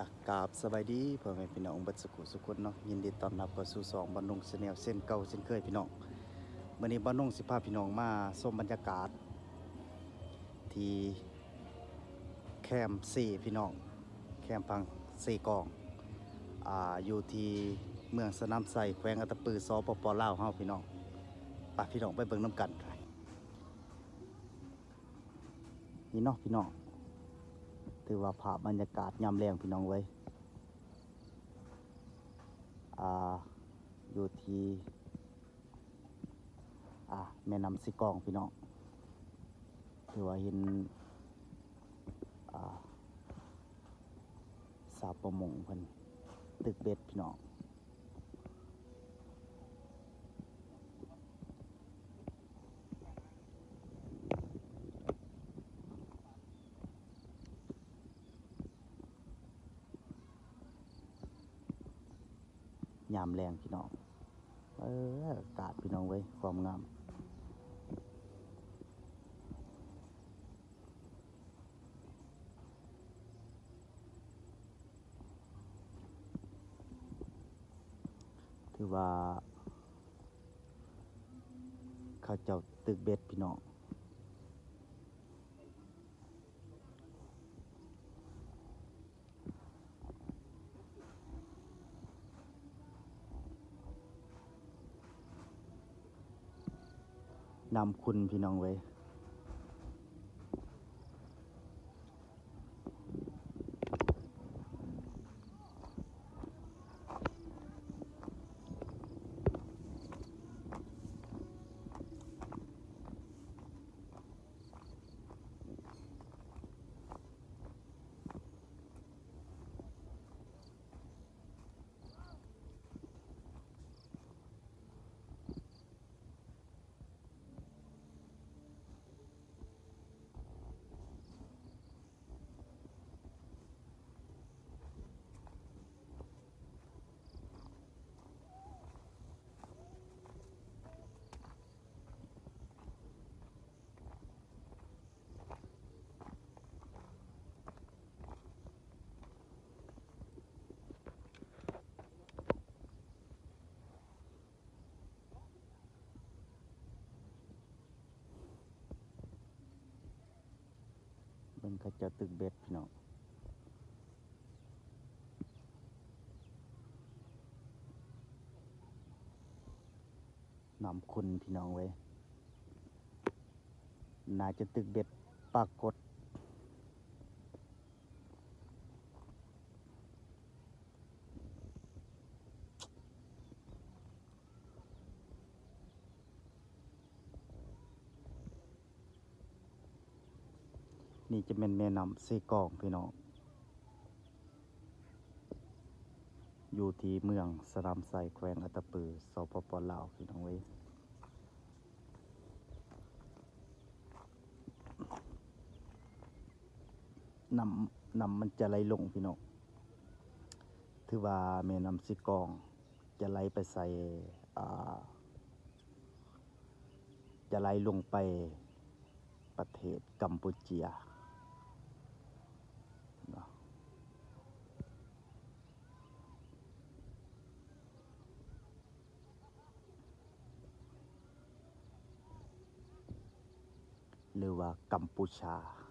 ອາ ກາບສະບາຍດີພໍ່ແມ່ພີ່ນ້ອງເບິດສຸຂູສຸຄົນເນາະ, ຍິນດີຕ້ອນຮັບເຂົ້າສູ່ຊ່ອງບ່າວນົງ Channel ເຊັ່ນເກົ່າເຊັ່ນເຄີຍພີ່ນ້ອງ. ມື້ນີ້ບ່າວນົງຊິພາພີ່ນ້ອງມາຊົມບັນຍາກາດທີ່ແຄມເຊພີ່ນ້ອງ, ແຄມພັງເຊກອງ ອາ ຢູ່ທີ່ເມືອງສະໜາມໄຊ ແຂວງອັດຕະປື ສປປ ລາວເຮົາພີ່ນ້ອງ. ໄປພີ່ນ້ອງໄປເບິ່ງນຳກັນ. ນີ້ເນາະພີ່ນ້ອງ, ຖືວ່າພາບບັນຍາກາດຍາມແລງພີ່ນ້ອງເອີຍ, ອ່າ ຢູ່ທີ່ ອ່າ ແມ່ນ້ຳເຊກອງພີ່ນ້ອງ. ຖືວ່າເຫັນ ອ່າ ຊາວປະມົງເພິ່ນຕຶກເບັດພີ່ນ້ອງ. ຍາມແລງພີ່ນ້ອງ, ເອີ ອາກາດພີ່ນ້ອງເອີຍ ຄວາມງາມ. ຖືວ່າເຂົາເຈົ້າຕຶກເບັດພີ່ນ້ອງ. ນ້ຳຂຸ່ນພີ່ນ້ອງເອີຍ. ເບິ່ງເຂົາເຈົ້າຕຶກເບັດພີ່ນ້ອງ. ນ້ຳຂຸ່ນພີ່ນ້ອງເອີຍ, ໜ້າຈະຕຶກເບັດປາກົດ. ນີ້ຈະແມ່ນແມ່ນ້ຳເຊກອງພີ່ນ້ອງ, ຢູ່ທີ່ເມືອງສະໜາມໄຊ ແຂວງອັດຕະປື ສປປ ລາວ ພີ່ນ້ອງເອີຍ. ນ້ຳ ນ້ຳມັນຈະໄຫຼລົງພີ່ນ້ອງ, ຖືວ່າແມ່ນ້ຳເຊກອງຈະໄຫຼໄປໃສ່ ອ່າ ຈະໄຫຼລົງໄປປະເທດກຳປູເຈຍເນາະ. ຫຼືວ່າກຳປູຊາ.